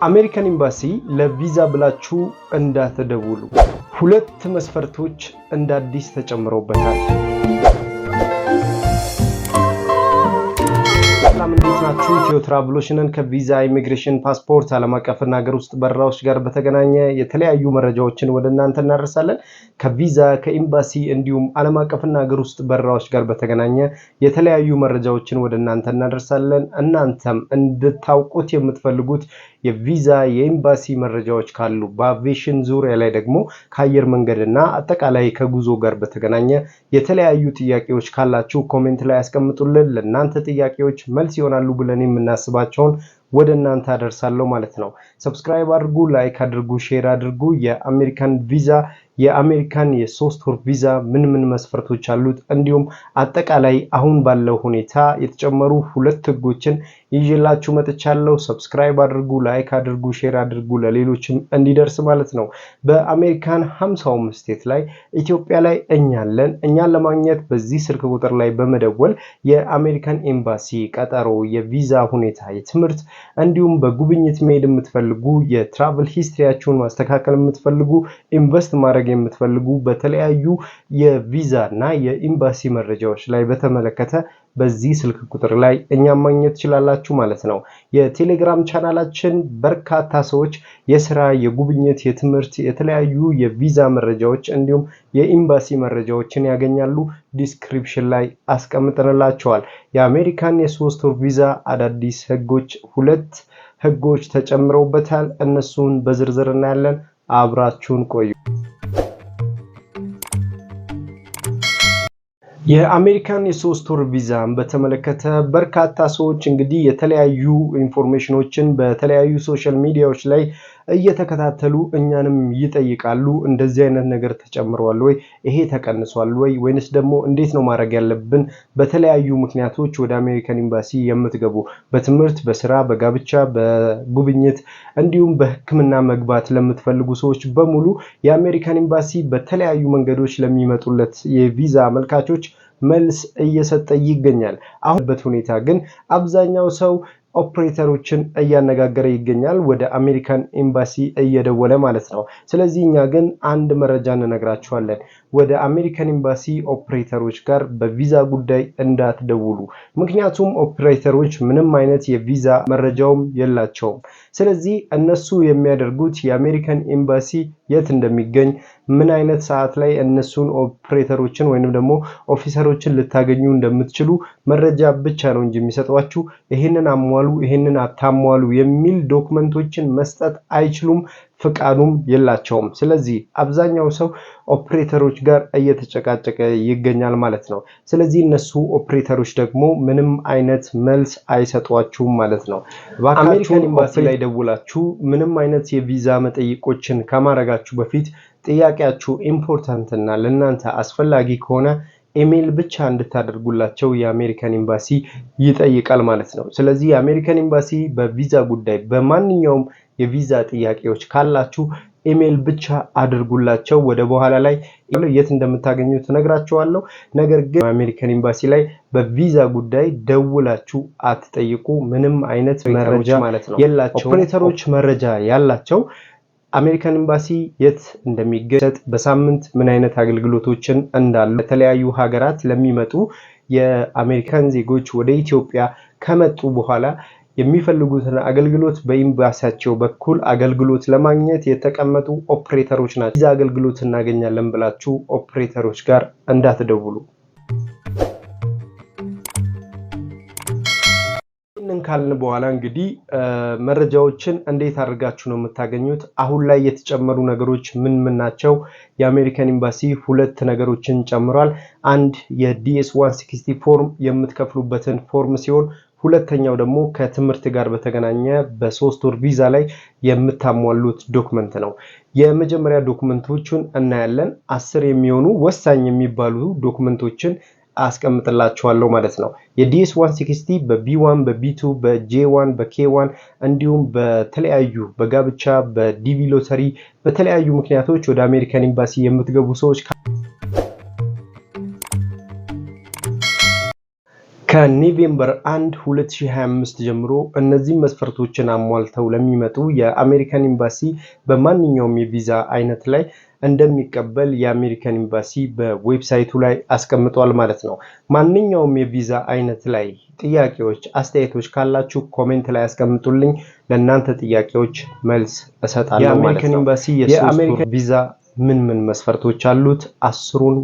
አሜሪካን ኤምባሲ ለቪዛ ብላችሁ እንዳትደውሉ። ሁለት መስፈርቶች እንደ አዲስ ተጨምረውበታል። ሰላም፣ እንዴት ናችሁ? ኢትዮ ትራቭሎች ነን። ከቪዛ፣ ኢሚግሬሽን፣ ፓስፖርት፣ ዓለም አቀፍና ሀገር ውስጥ በረራዎች ጋር በተገናኘ የተለያዩ መረጃዎችን ወደ እናንተ እናደርሳለን። ከቪዛ፣ ከኤምባሲ እንዲሁም ዓለም አቀፍና ሀገር ውስጥ በረራዎች ጋር በተገናኘ የተለያዩ መረጃዎችን ወደ እናንተ እናደርሳለን። እናንተም እንድታውቁት የምትፈልጉት የቪዛ፣ የኤምባሲ መረጃዎች ካሉ፣ በአቪዬሽን ዙሪያ ላይ ደግሞ ከአየር መንገድና አጠቃላይ ከጉዞ ጋር በተገናኘ የተለያዩ ጥያቄዎች ካላችሁ comment ላይ ያስቀምጡልን። ለእናንተ ጥያቄዎች መልስ ይሆናሉ ብለን የምናስባቸውን ወደ እናንተ አደርሳለሁ ማለት ነው። Subscribe አድርጉ፣ like አድርጉ፣ share አድርጉ። የአሜሪካን ቪዛ፣ የአሜሪካን የ3 ወር ቪዛ ምን ምን መስፈርቶች አሉት፣ እንዲሁም አጠቃላይ አሁን ባለው ሁኔታ የተጨመሩ ሁለት ህጎችን ይዤላችሁ መጥቻለሁ። Subscribe አድርጉ፣ like አድርጉ፣ share አድርጉ ለሌሎችም እንዲደርስ ማለት ነው። በአሜሪካን 50ውም state ላይ፣ ኢትዮጵያ ላይ እኛ አለን። እኛን ለማግኘት በዚህ ስልክ ቁጥር ላይ በመደወል የአሜሪካን ኤምባሲ ቀጠሮ፣ የቪዛ ሁኔታ፣ የትምህርት እንዲሁም በጉብኝት መሄድ የምትፈልጉ፣ የ travel history ያችሁን ማስተካከል የምትፈልጉ፣ invest ማድረግ የምትፈልጉ፣ በተለያዩ የቪዛ እና የኤምባሲ መረጃዎች ላይ በተመለከተ በዚህ ስልክ ቁጥር ላይ እኛን ማግኘት ትችላላችሁ ማለት ነው። የቴሌግራም ቻናላችን በርካታ ሰዎች የስራ፣ የጉብኝት፣ የትምህርት፣ የተለያዩ የቪዛ መረጃዎች እንዲሁም የኤምባሲ መረጃዎችን ያገኛሉ። Description ላይ አስቀምጠንላችኋል። የአሜሪካን የ3 ወር ቪዛ አዳዲስ ህጎች፣ ሁለት ህጎች ተጨምረውበታል። እነሱን በዝርዝር እናያለን። አብራችሁን ቆዩ። የአሜሪካን የ3 ወር ቪዛን በተመለከተ በርካታ ሰዎች እንግዲህ የተለያዩ information ኖችን በተለያዩ social media ዎች ላይ እየተከታተሉ እኛንም ይጠይቃሉ። እንደዚህ አይነት ነገር ተጨምሯል ወይ? ይሄ ተቀንሷል ወይ? ወይንስ ደግሞ እንዴት ነው ማድረግ ያለብን? በተለያዩ ምክንያቶች ወደ አሜሪካን ኤምባሲ የምትገቡ፣ በትምህርት፣ በስራ፣ በጋብቻ፣ በጉብኝት እንዲሁም በሕክምና መግባት ለምትፈልጉ ሰዎች በሙሉ የአሜሪካን ኤምባሲ በተለያዩ መንገዶች ለሚመጡለት የቪዛ አመልካቾች መልስ እየሰጠ ይገኛል። አሁን ባለበት ሁኔታ ግን አብዛኛው ሰው ኦፕሬተሮችን እያነጋገረ ይገኛል። ወደ አሜሪካን ኤምባሲ እየደወለ ማለት ነው። ስለዚህ እኛ ግን አንድ መረጃ እንነግራችኋለን። ወደ አሜሪካን ኤምባሲ ኦፕሬተሮች ጋር በቪዛ ጉዳይ እንዳትደውሉ። ምክንያቱም ኦፕሬተሮች ምንም አይነት የቪዛ መረጃውም የላቸውም። ስለዚህ እነሱ የሚያደርጉት የአሜሪካን ኤምባሲ የት እንደሚገኝ፣ ምን አይነት ሰዓት ላይ እነሱን ኦፕሬተሮችን ወይንም ደግሞ officer ኦችን ልታገኙ እንደምትችሉ መረጃ ብቻ ነው እንጂ የሚሰጧችሁ ይህንን አሟሉ፣ ይህንን አታሟሉ የሚል document ኦችን መስጠት አይችሉም፣ ፍቃዱም የላቸውም። ስለዚህ አብዛኛው ሰው ኦፕሬተሮች ጋር እየተጨቃጨቀ ይገኛል ማለት ነው። ስለዚህ እነሱ ኦፕሬተሮች ደግሞ ምንም አይነት መልስ አይሰጧችሁም ማለት ነው። አሜሪካን ኤምባሲ ላይ ደውላችሁ ምንም አይነት የቪዛ መጠይቆችን ከማድረጋችሁ በፊት ጥያቄያችሁ important እና ለእናንተ አስፈላጊ ከሆነ ኢሜይል ብቻ እንድታደርጉላቸው የአሜሪካን ኤምባሲ ይጠይቃል ማለት ነው። ስለዚህ የአሜሪካን ኤምባሲ በቪዛ ጉዳይ በማንኛውም የቪዛ ጥያቄዎች ካላችሁ ኢሜይል ብቻ አድርጉላቸው። ወደ በኋላ ላይ የት እንደምታገኙ እነግራችኋለሁ። ነገር ግን አሜሪካን ኤምባሲ ላይ በቪዛ ጉዳይ ደውላችሁ አትጠይቁ። ምንም አይነት መረጃ ማለት ነው የላቸውም። ኦፕሬተሮች መረጃ ያላቸው አሜሪካን ኤምባሲ የት እንደሚገኝ፣ በሳምንት ምን አይነት አገልግሎቶችን እንዳሉ፣ ከተለያዩ ሀገራት ለሚመጡ የአሜሪካን ዜጎች ወደ ኢትዮጵያ ከመጡ በኋላ የሚፈልጉትን አገልግሎት በኤምባሲያቸው በኩል አገልግሎት ለማግኘት የተቀመጡ ኦፕሬተሮች ናቸው። ቪዛ አገልግሎት እናገኛለን ብላችሁ ኦፕሬተሮች ጋር እንዳትደውሉ። ይህንን ካልን በኋላ እንግዲህ መረጃዎችን እንዴት አድርጋችሁ ነው የምታገኙት? አሁን ላይ የተጨመሩ ነገሮች ምን ምን ናቸው? የአሜሪካን ኤምባሲ ሁለት ነገሮችን ጨምሯል። አንድ የ DS 160 form የምትከፍሉበትን form ሲሆን ሁለተኛው ደግሞ ከትምህርት ጋር በተገናኘ በ3 ወር ቪዛ ላይ የምታሟሉት document ነው። የመጀመሪያ document ኦቹን እናያለን። 10 የሚሆኑ ወሳኝ የሚባሉ document ኦችን አስቀምጥላችኋለሁ ማለት ነው። የ DS 160 በ B1፣ በ B2፣ በ J1፣ በ K1 እንዲሁም በተለያዩ በጋብቻ፣ በ DV ሎተሪ፣ በተለያዩ ምክንያቶች ወደ አሜሪካን ኤምባሲ የምትገቡ ሰዎች ከ November 1 2025 ጀምሮ እነዚህን መስፈርቶችን አሟልተው ለሚመጡ የአሜሪካን ኤምባሲ በማንኛውም የቪዛ አይነት ላይ እንደሚቀበል የአሜሪካን ኤምባሲ በ website ኡ ላይ አስቀምጧል ማለት ነው። ማንኛውም የቪዛ አይነት ላይ ጥያቄዎች፣ አስተያየቶች ካላችሁ comment ላይ አስቀምጡልኝ። ለእናንተ ጥያቄዎች መልስ እሰጣለሁ ማለት የአሜሪካን ነው። ኤምባሲ የሶስት ወር የአሜሪካን ቪዛ ምን ምን መስፈርቶች አሉት? 10ሩን።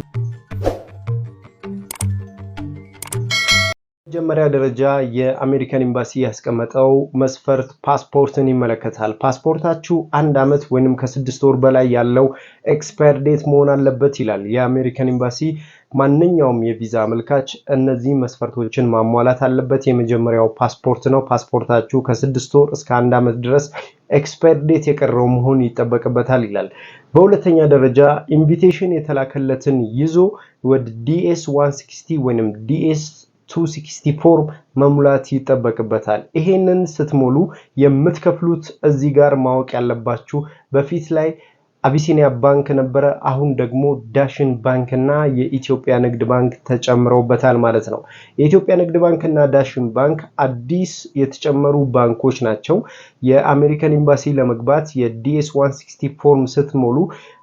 መጀመሪያ ደረጃ የአሜሪካን ኤምባሲ ያስቀመጠው መስፈርት ፓስፖርትን ይመለከታል። ፓስፖርታችሁ አንድ ዓመት ወይንም ከ6 ወር በላይ ያለው expire date መሆን አለበት ይላል የአሜሪካን ኤምባሲ። ማንኛውም የቪዛ አመልካች እነዚህ መስፈርቶችን ማሟላት አለበት። የመጀመሪያው ፓስፖርት ነው። ፓስፖርታችሁ ከ6 ወር እስከ አንድ ዓመት ድረስ expire date የቀረው መሆን ይጠበቅበታል ይላል። በሁለተኛ ደረጃ invitation የተላከለትን ይዞ ወደ DS 160 ወይንም DS 260 ፎርም መሙላት ይጠበቅበታል። ይሄንን ስትሞሉ የምትከፍሉት፣ እዚህ ጋር ማወቅ ያለባችሁ፣ በፊት ላይ አቢሲኒያ ባንክ ነበረ። አሁን ደግሞ ዳሽን ባንክ እና የኢትዮጵያ ንግድ ባንክ ተጨምረውበታል ማለት ነው። የኢትዮጵያ ንግድ ባንክ እና ዳሽን ባንክ አዲስ የተጨመሩ ባንኮች ናቸው። የአሜሪካን ኤምባሲ ለመግባት የ DS 160 ፎርም ስትሞሉ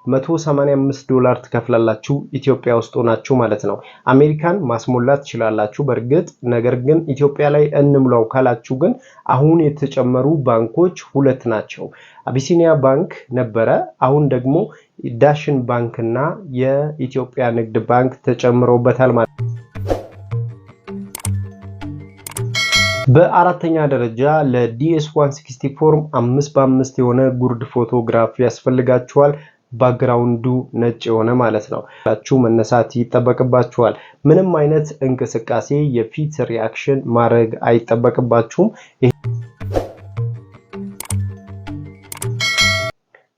185 ዶላር ትከፍላላችሁ፣ ኢትዮጵያ ውስጥ ሆናችሁ ማለት ነው። አሜሪካን ማስሞላት ትችላላችሁ በእርግጥ፣ ነገር ግን ኢትዮጵያ ላይ እንሙላው ካላችሁ ግን አሁን የተጨመሩ ባንኮች ሁለት ናቸው። አቢሲኒያ ባንክ ነበረ፣ አሁን ደግሞ ዳሽን ባንክ እና የኢትዮጵያ ንግድ ባንክ ተጨምረውበታል ማለት ነው። በአራተኛ ደረጃ ለ DS 160 ፎርም 5 በ5 የሆነ ጉርድ ፎቶግራፍ ያስፈልጋችኋል። Background ኡ ነጭ የሆነ ማለት ነው። መነሳት ይጠበቅባችኋል። ምንም አይነት እንቅስቃሴ፣ የፊት reaction ማድረግ አይጠበቅባችሁም።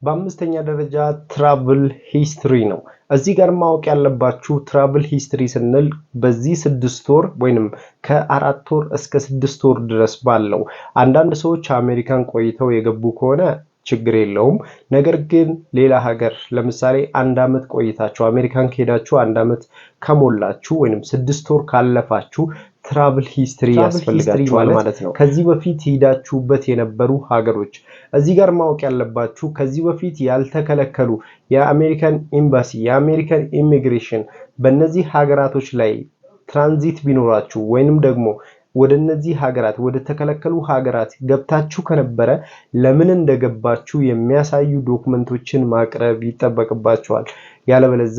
በአምስተኛ ደረጃ travel history ነው። እዚህ ጋር ማወቅ ያለባችሁ travel history ስንል በዚህ 6 ወር ወይንም ከ4 ወር እስከ 6 ወር ድረስ ባለው፣ አንዳንድ ሰዎች አሜሪካን ቆይተው የገቡ ከሆነ ችግር የለውም። ነገር ግን ሌላ ሀገር ለምሳሌ አንድ ዓመት ቆይታችሁ አሜሪካን ከሄዳችሁ አንድ ዓመት ከሞላችሁ ወይንም 6 ወር ካለፋችሁ travel history ያስፈልጋችኋል ማለት ነው። ከዚህ በፊት ሂዳችሁበት የነበሩ ሀገሮች። እዚህ ጋር ማወቅ ያለባችሁ ከዚህ በፊት ያልተከለከሉ፣ የአሜሪካን ኤምባሲ፣ የአሜሪካን ኢሚግሬሽን በእነዚህ ሀገራቶች ላይ ትራንዚት ቢኖራችሁ ወይንም ደግሞ ወደ እነዚህ ሀገራት፣ ወደ ተከለከሉ ሀገራት ገብታችሁ ከነበረ ለምን እንደገባችሁ የሚያሳዩ document ኦችን ማቅረብ ይጠበቅባችኋል። ያለበለዛ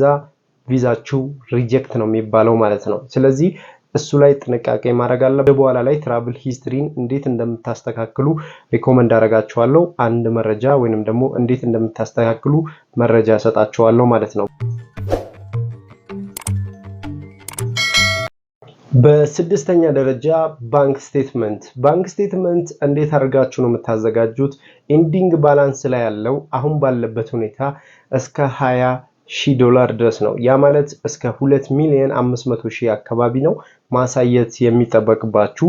ቪዛችሁ reject ነው የሚባለው ማለት ነው። ስለዚህ እሱ ላይ ጥንቃቄ ማድረግ አለ። በኋላ ላይ travel history ን እንዴት እንደምታስተካክሉ recommend አደርጋችኋለሁ። አንድ መረጃ ወይንም ደግሞ እንዴት እንደምታስተካክሉ መረጃ እሰጣችኋለሁ ማለት ነው። በስድስተኛ ደረጃ bank statement። Bank statement እንዴት አድርጋችሁ ነው የምታዘጋጁት? Ending balance ላይ ያለው አሁን ባለበት ሁኔታ እስከ 20 ሺህ ዶላር ድረስ ነው። ያ ማለት እስከ 2 ሚሊዮን 500 ሺህ አካባቢ ነው ማሳየት የሚጠበቅባችሁ።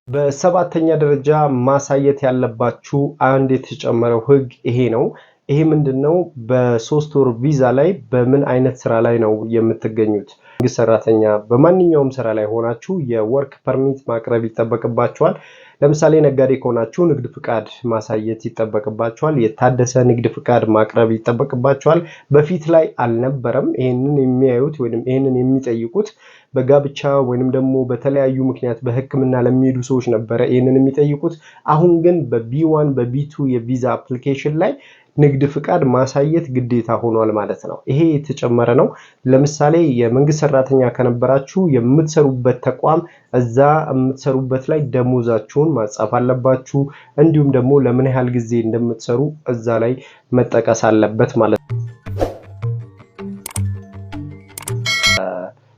በሰባተኛ ደረጃ ማሳየት ያለባችሁ አንድ የተጨመረው ህግ ይሄ ነው። ይሄ ምንድን ነው? በ3 ወር ቪዛ ላይ በምን አይነት ስራ ላይ ነው የምትገኙት? መንግስት ሰራተኛ፣ በማንኛውም ስራ ላይ ሆናችሁ የ work permit ማቅረብ ይጠበቅባችኋል። ለምሳሌ ነጋዴ ከሆናችሁ ንግድ ፍቃድ ማሳየት ይጠበቅባችኋል። የታደሰ ንግድ ፍቃድ ማቅረብ ይጠበቅባችኋል። በፊት ላይ አልነበረም። ይህንን የሚያዩት ወይም ይህንን የሚጠይቁት በጋብቻ ወይንም ደግሞ በተለያዩ ምክንያት በሕክምና ለሚሄዱ ሰዎች ነበረ ይህንን የሚጠይቁት። አሁን ግን በ B1 በ B2 የቪዛ application ላይ ንግድ ፍቃድ ማሳየት ግዴታ ሆኗል ማለት ነው። ይሄ የተጨመረ ነው። ለምሳሌ የመንግስት ሰራተኛ ከነበራችሁ የምትሰሩበት ተቋም፣ እዛ የምትሰሩበት ላይ ደሞዛችሁን ማጻፍ አለባችሁ። እንዲሁም ደግሞ ለምን ያህል ጊዜ እንደምትሰሩ እዛ ላይ መጠቀስ አለበት ማለት ነው።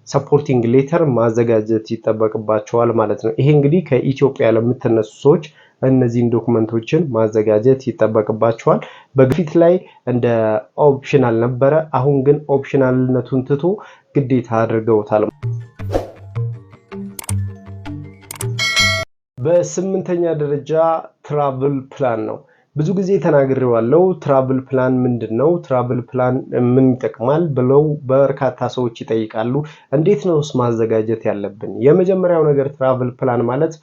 Supporting letter ማዘጋጀት ይጠበቅባችኋል ማለት ነው። ይሄ እንግዲህ ከኢትዮጵያ ለምትነሱ ሰዎች እነዚህን document ኦችን ማዘጋጀት ይጠበቅባችኋል። በፊት ላይ እንደ optional ነበረ። አሁን ግን optional ነቱን ትቶ ግዴታ አድርገውታል። በስምንተኛ ደረጃ travel plan ነው። ብዙ ጊዜ ተናግሬዋለሁ። Travel plan ምንድን ነው? Travel plan ምን ይጠቅማል? ብለው በርካታ ሰዎች ይጠይቃሉ። እንዴት ነውስ ማዘጋጀት ያለብን? የመጀመሪያው ነገር travel plan ማለት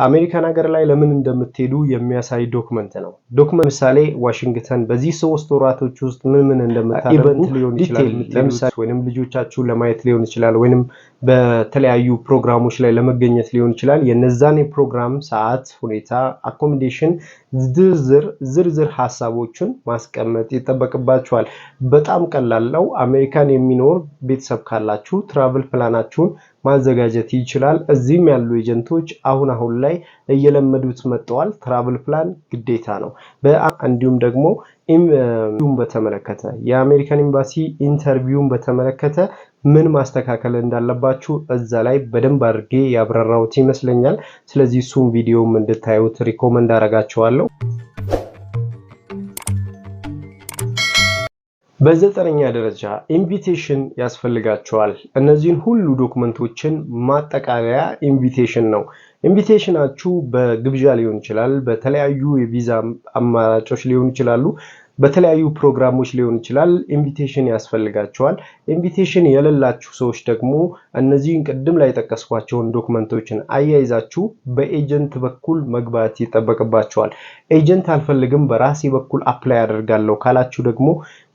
አሜሪካን ሀገር ላይ ለምን እንደምትሄዱ የሚያሳይ document ነው። Document ለምሳሌ ዋሽንግተን በዚህ 3 ወራቶች ውስጥ ምን ምን እንደምታደርጉ event ሊሆን ይችላል። ለምሳሌ ወይንም ልጆቻችሁን ለማየት ሊሆን ይችላል፣ ወይንም በተለያዩ ፕሮግራሞች ላይ ለመገኘት ሊሆን ይችላል። የነዛን የፕሮግራም ሰዓት፣ ሁኔታ፣ accommodation ዝርዝር ዝርዝር ሀሳቦችን ማስቀመጥ ይጠበቅባችኋል። በጣም ቀላል ነው። አሜሪካን የሚኖር ቤተሰብ ካላችሁ travel plan ኣችሁን ማዘጋጀት ይችላል። እዚህም ያሉ agent ኦች አሁን አሁን ላይ እየለመዱት መጥተዋል። Travel plan ግዴታ ነው። እንዲሁም ደግሞ በተመለከተ የአሜሪካን ኤምባሲ interview ን በተመለከተ ምን ማስተካከል እንዳለባችሁ እዛ ላይ በደንብ አድርጌ ያብራራሁት ይመስለኛል። ስለዚህ እሱም ቪዲዮም እንድታዩት recommend አደርጋችኋለሁ። በዘጠነኛ ደረጃ invitation ያስፈልጋችኋል። እነዚህን ሁሉ document ኦችን ማጠቃለያ invitation ነው። Invitation ኣችሁ በግብዣ ሊሆን ይችላል፣ በተለያዩ የቪዛ አማራጮች ሊሆኑ ይችላሉ፣ በተለያዩ ፕሮግራሞች ሊሆን ይችላል። Invitation ያስፈልጋችኋል። Invitation የሌላችሁ ሰዎች ደግሞ እነዚህን ቅድም ላይ የጠቀስኳቸውን document ኦችን አያይዛችሁ በ agent በኩል መግባት ይጠበቅባችኋል። Agent አልፈልግም፣ በራሴ በኩል apply አደርጋለሁ ካላችሁ ደግሞ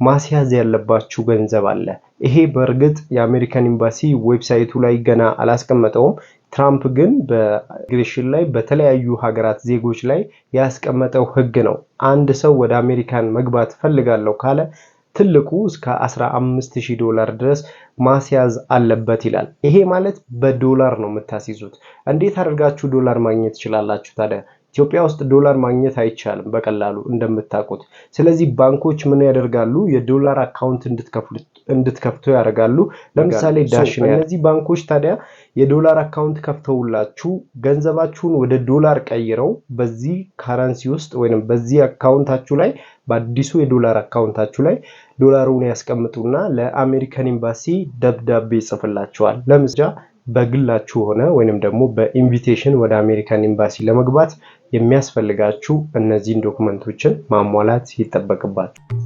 ማስያዝ ያለባችሁ ገንዘብ አለ። ይሄ በእርግጥ የአሜሪካን ኤምባሲ website ኡ ላይ ገና አላስቀመጠውም። ትራምፕ ግን በኢሚግሬሽን ላይ በተለያዩ ሀገራት ዜጎች ላይ ያስቀመጠው ህግ ነው። አንድ ሰው ወደ አሜሪካን መግባት ፈልጋለሁ ካለ ትልቁ እስከ 15,000 ዶላር ድረስ ማስያዝ አለበት ይላል። ይሄ ማለት በዶላር ነው የምታስይዙት። እንዴት አድርጋችሁ ዶላር ማግኘት ትችላላችሁ ታዲያ? ኢትዮጵያ ውስጥ ዶላር ማግኘት አይቻልም በቀላሉ እንደምታውቁት። ስለዚህ ባንኮች ምን ያደርጋሉ? የዶላር account እንድትከፍቱ ያደርጋሉ። ለምሳሌ ዳሽን። እነዚህ ባንኮች ታዲያ የዶላር account ከፍተውላችሁ ገንዘባችሁን ወደ ዶላር ቀይረው በዚህ currency ውስጥ ወይም በዚህ account ኣችሁ ላይ፣ በአዲሱ የዶላር account ኣችሁ ላይ ዶላሩን ያስቀምጡና ለአሜሪካን ኤምባሲ ደብዳቤ ይጽፍላችኋል። ለምሳሌ በግላችሁ ሆነ ወይንም ደግሞ በ invitation ወደ አሜሪካን ኤምባሲ ለመግባት የሚያስፈልጋችሁ እነዚህን document ኦችን ማሟላት ይጠበቅባችኋል።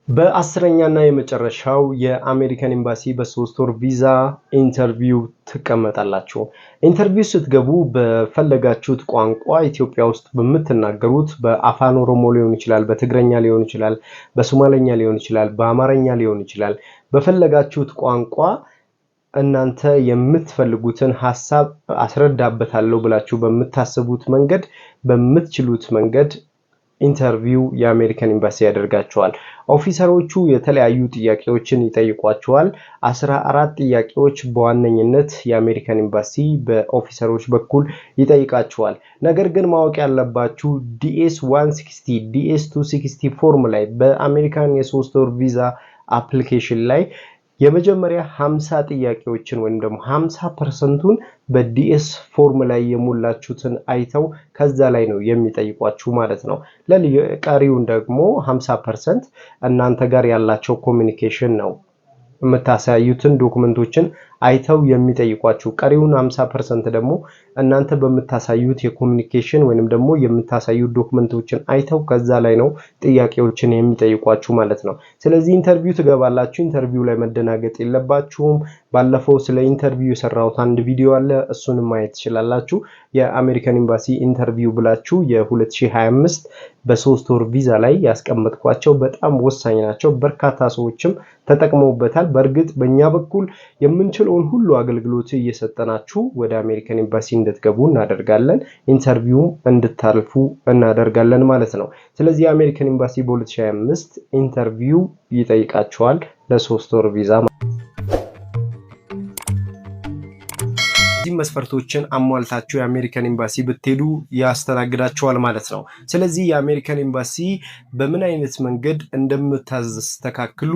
በ10ኛና የመጨረሻው የአሜሪካን ኤምባሲ በ3 ወር ቪዛ interview ትቀመጣላችሁ። Interview ስትገቡ በፈለጋችሁት ቋንቋ፣ ኢትዮጵያ ውስጥ በምትናገሩት በአፋን ኦሮሞ ሊሆን ይችላል፣ በትግረኛ ሊሆን ይችላል፣ በሶማለኛ ሊሆን ይችላል፣ በአማርኛ ሊሆን ይችላል። በፈለጋችሁት ቋንቋ እናንተ የምትፈልጉትን ሀሳብ አስረዳበታለሁ ብላችሁ በምታስቡት መንገድ፣ በምትችሉት መንገድ interview የአሜሪካን ኤምባሲ ያደርጋችኋል። Officer ኦቹ የተለያዩ ጥያቄዎችን ይጠይቋችኋል። 14 ጥያቄዎች በዋነኝነት የአሜሪካን ኤምባሲ በ officer ኦች በኩል ይጠይቃችኋል። ነገር ግን ማወቅ ያለባችሁ DS 160፣ DS 260 form ላይ በአሜሪካን የ3 ወር ቪዛ application ላይ የመጀመሪያ 50 ጥያቄዎችን ወይም ደግሞ 50% ኡን በ DS form ላይ የሞላችሁትን አይተው ከዛ ላይ ነው የሚጠይቋችሁ ማለት ነው። ቀሪውን ደግሞ 50% እናንተ ጋር ያላቸው communication ነው፣ የምታሳዩትን document ኦችን አይተው የሚጠይቋችሁ። ቀሪውን 50% ደግሞ እናንተ በምታሳዩት የ communication ወይንም ደግሞ የምታሳዩት document ኦችን አይተው ከዛ ላይ ነው ጥያቄዎችን የሚጠይቋችሁ ማለት ነው። ስለዚህ interview ትገባላችሁ። Interview ላይ መደናገጥ የለባችሁም። ባለፈው ስለ interview የሰራሁት አንድ ቪዲዮ አለ፣ እሱንም ማየት ትችላላችሁ። የአሜሪካን ኤምባሲ interview ብላችሁ የ2025 በ3 ወር ቪዛ ላይ ያስቀመጥኳቸው በጣም ወሳኝ ናቸው። በርካታ ሰዎችም ተጠቅመውበታል። በእርግጥ በእኛ በኩል የምንችለውን ሁሉ አገልግሎት እየሰጠናችሁ ወደ አሜሪካን ኤምባሲ እንድትገቡ እናደርጋለን። Interview እንድታልፉ እናደርጋለን ማለት ነው። ስለዚህ የአሜሪካን ኤምባሲ በ2025 interview ይጠይቃችኋል ለ3 ወር ቪዛ። እነዚህ መስፈርቶችን አሟልታችሁ የአሜሪካን ኤምባሲ ብትሄዱ ያስተናግዳችኋል ማለት ነው። ስለዚህ የአሜሪካን ኤምባሲ በምን አይነት መንገድ እንደምታስተካክሉ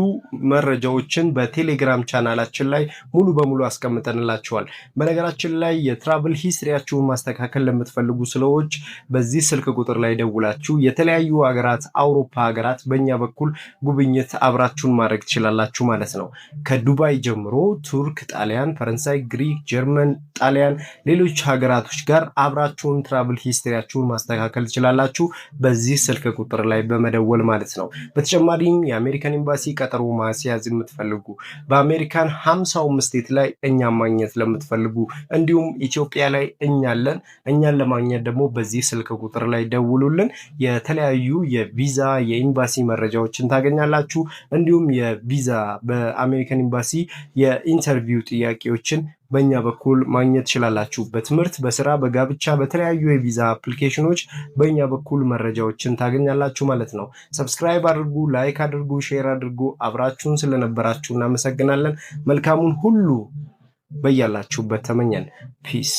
መረጃዎችን በቴሌግራም ቻናላችን ላይ ሙሉ በሙሉ አስቀምጠንላችኋል። በነገራችን ላይ የ travel history ያችሁን ማስተካከል ለምትፈልጉ ሰዎች በዚህ ስልክ ቁጥር ላይ ደውላችሁ የተለያዩ ሀገራት፣ አውሮፓ ሀገራት በእኛ በኩል ጉብኝት አብራችሁን ማድረግ ትችላላችሁ ማለት ነው። ከዱባይ ጀምሮ ቱርክ፣ ጣሊያን፣ ፈረንሳይ፣ ግሪክ፣ ጀርመን፣ ጣሊያን፣ ሌሎች ሀገራቶች ጋር አብራችሁን travel history ያችሁን ማስተካከል ትችላላችሁ በዚህ ስልክ ቁጥር ላይ በመደወል ማለት ነው። በተጨማሪም የአሜሪካን ኤምባሲ ቀጠሮ ማስያዝ የምትፈልጉ፣ በአሜሪካን 50ውም state ላይ እኛን ማግኘት ለምትፈልጉ፣ እንዲሁም ኢትዮጵያ ላይ እኛ አለን። እኛን ለማግኘት ደግሞ በዚህ ስልክ ቁጥር ላይ ደውሉልን። የተለያዩ የቪዛ የኤምባሲ መረጃዎችን ታገኛላችሁ። እንዲሁም የቪዛ በአሜሪካን ኤምባሲ የ interview ጥያቄዎችን በእኛ በኩል ማግኘት ትችላላችሁ። በትምህርት፣ በስራ፣ በጋብቻ፣ በተለያዩ የቪዛ application ኖች በእኛ በኩል መረጃዎችን ታገኛላችሁ ማለት ነው። Subscribe አድርጉ፣ like አድርጉ፣ share አድርጉ። አብራችሁን ስለነበራችሁ እናመሰግናለን። መልካሙን ሁሉ በያላችሁበት ተመኘን። Peace.